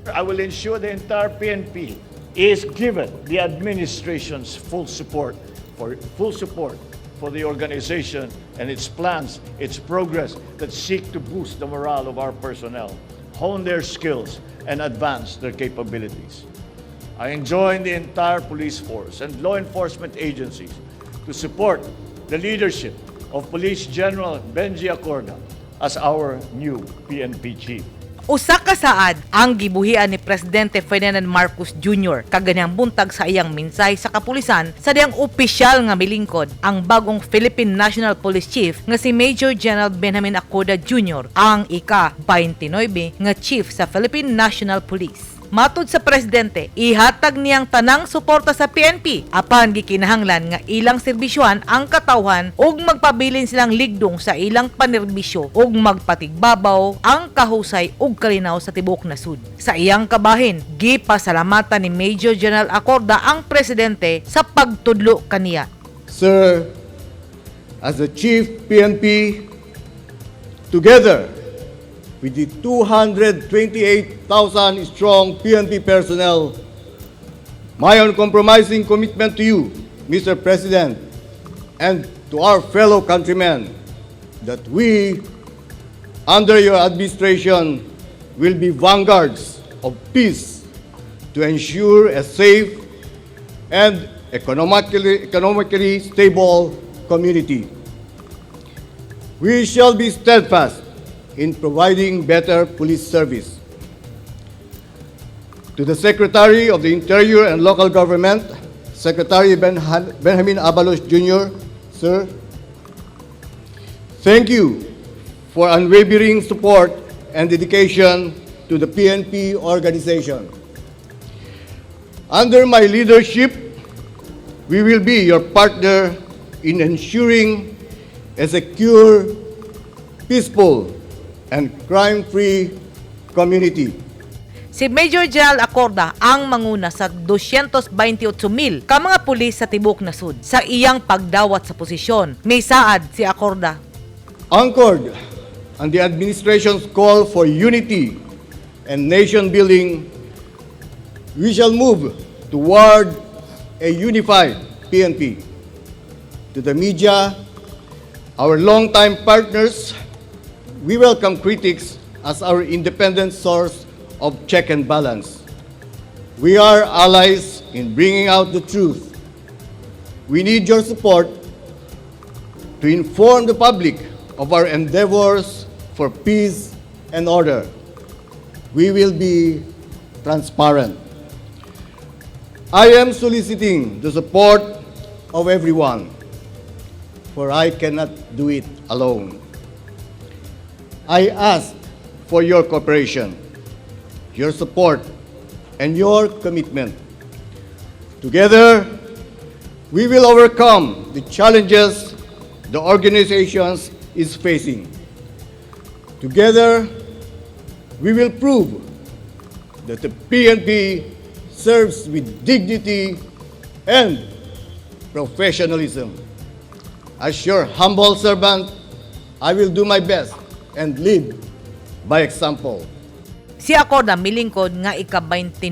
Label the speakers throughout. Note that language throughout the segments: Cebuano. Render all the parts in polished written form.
Speaker 1: I will ensure the entire PNP is given the administration's full support for the organization and its plans, its progress that seek to boost the morale of our personnel, hone their skills, and advance their capabilities. I enjoin the entire police force and law enforcement agencies to support the leadership of Police General Benji Acorda as our new PNP chief.
Speaker 2: Usa ka saad ang gibuhian ni Presidente Ferdinand Marcos Jr. Kaganihang buntag sa iyang mensahe sa kapulisan sa diyang opisyal nga milingkod ang bagong Philippine National Police Chief nga si Major General Benjamin Acorda Jr., ang ika-29 nga chief sa Philippine National Police. Matud sa presidente, ihatag niyang tanang suporta sa PNP apan gikinahanglan nga ilang serbisyuhan ang katawhan ug magpabilin silang ligdong sa ilang panerbisyo ug magpatigbabaw ang kahusay ug kalinaw sa tibuok nasud. Sa iyang kabahin, gipasalamatan ni Major General Acorda ang presidente sa pagtudlo kaniya.
Speaker 3: Sir, as the Chief PNP, together with the 228,000 strong PNP personnel, my uncompromising commitment to you, Mr. President, and to our fellow countrymen, that we, under your administration, will be vanguards of peace to ensure a safe and economically stable community. We shall be steadfast in providing better police service. To the Secretary of the Interior and Local Government, Secretary Benjamin Abalos Jr., sir, thank you for unwavering support and dedication to the PNP organization. Under my leadership, we will be your partner in ensuring a secure, peaceful, and crime-free community.
Speaker 2: Si Major General Acorda ang manguna sa 228,000 ka mga pulis sa tibuok nasud. Sa iyang pagdawat sa posisyon, misaad si Acorda.
Speaker 3: Anchored on the administration's call for unity and nation building, we shall move toward a unified PNP. To the media, our longtime partners, we welcome critics as our independent source of check and balance. We are allies in bringing out the truth. We need your support to inform the public of our endeavors for peace and order. We will be transparent. I am soliciting the support of everyone, for I cannot do it alone. I ask for your cooperation, your support, and your commitment. Together, we will overcome the challenges the organizations is facing. Together, we will prove that the PNP serves with dignity and professionalism. As your humble servant, I will do my best and lead by example.
Speaker 2: Si Acorda milingkod nga ika-29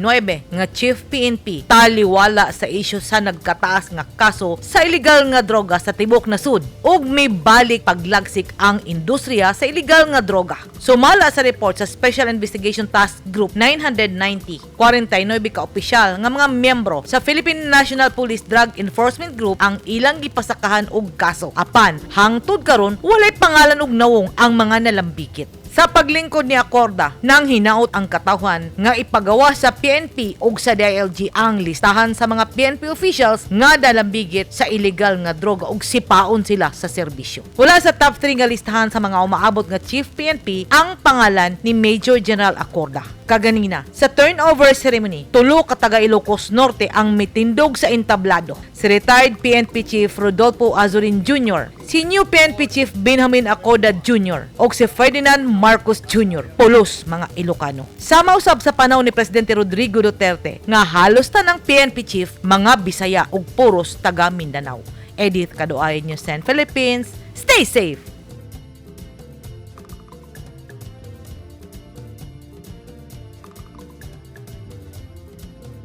Speaker 2: nga Chief PNP taliwala sa isyu sa nagkataas nga kaso sa illegal nga droga sa tibuok nasud ug mibalik paglagsik ang industriya sa illegal nga droga. Sumala sa report sa Special Investigation Task Group 990, 49 ka opisyal nga mga miyembro sa Philippine National Police Drug Enforcement Group ang ilang gipasakahan og kaso. Apan hangtod karon, walay pangalan ug nawong ang mga nalambigit. Sa paglingkod ni Acorda, nang hinaot ang katawhan nga ipagawa sa PNP ug sa DILG ang listahan sa mga PNP officials nga dalambigit sa illegal nga droga ug sipaon sila sa serbisyo. Wala sa top 3 nga listahan sa mga umaabot nga Chief PNP ang pangalan ni Major General Acorda. Kaganina, sa turnover ceremony, tulo ka taga Ilocos Norte ang mitindog sa entablado. Si retired PNP Chief Rodolfo Azurin Jr., si new PNP Chief Benjamin Acorda Jr., ug si Ferdinand Marcos Jr., pulos mga Ilocano. Sama usab sa panahon ni Presidente Rodrigo Duterte nga halos tanang PNP Chief mga Bisaya ug puros taga Mindanao. Edith Kaduay, News 10 Philippines. Stay safe!